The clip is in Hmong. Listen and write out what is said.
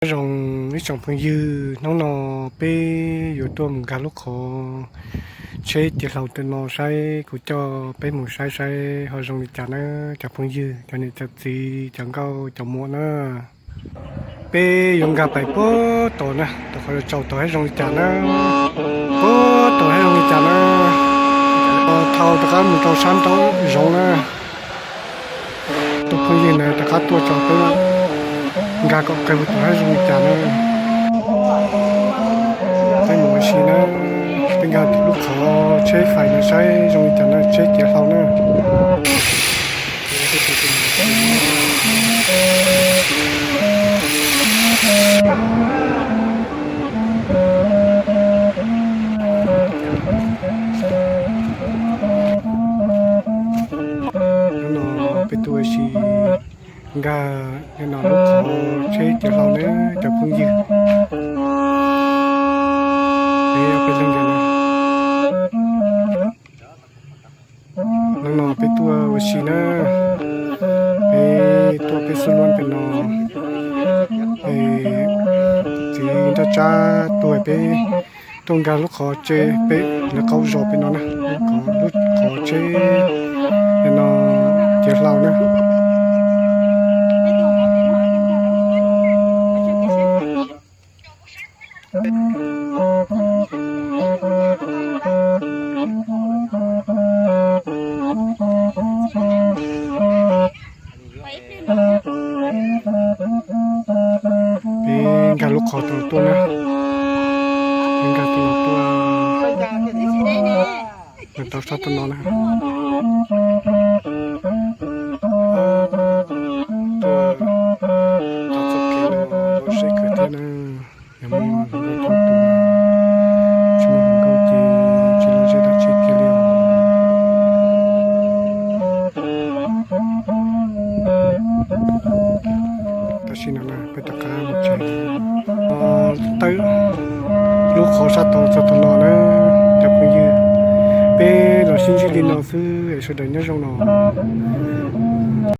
Nyob zoo ib tsoom phooj ywg, hnub no peb yuav tuaj mus nkag lub qhov tsheb ciav hlau tam no saib, kuv coj peb mus saib saib ho zoo li cas na cov phooj ywg, cov niam cov txiv, cov nkauj cov muam na. Peb yuav nkag pais puag tom na, rau qhov yuav tsaus tau saib zoo li cas na. Puag tom saib zoo li cas na. Thau rov qab mus rau sab nraum zoov na. Tus phooj ywg na rov qab tuaj tso peb nkag kom kawg puag tom saib zoo li cas na. Peb mus ua si na, peb nkag lub qhov tsheb fais no saib zoo li cas na, tsheb ciav hlau na. Hnub no peb tuaj ua si nkag no lub qhov tsheb ciav hlau na cov phooj ywg. Peb peb leeg nkag na. Hnub no peb tuaj ua si na, peb tuaj peb xub luab pem no, es txiv nraj tsab tuaj peb tuaj nkag lub qhov tsheb pem lawv qaub zos pem no na, lub qhov tsheb no ciav hlau na. Peb nkag lub qhov tau tuaj na, peb nkag tau tuaj, nkag tau sab tau no na. Tuaj txoj kev no los seb kawg thiab na. Yog muaj hluas nkauj thoob tus, tsis muaj hluas nkauj ces tsis los ze dab tsi kiag li os. Tam sim no na peb rov qab mus tsev. Tawm lub qhov sab tod txog tod no na cov phooj ywg, peb los sib ntsib li no xwb es sawv daws nyob zoo no.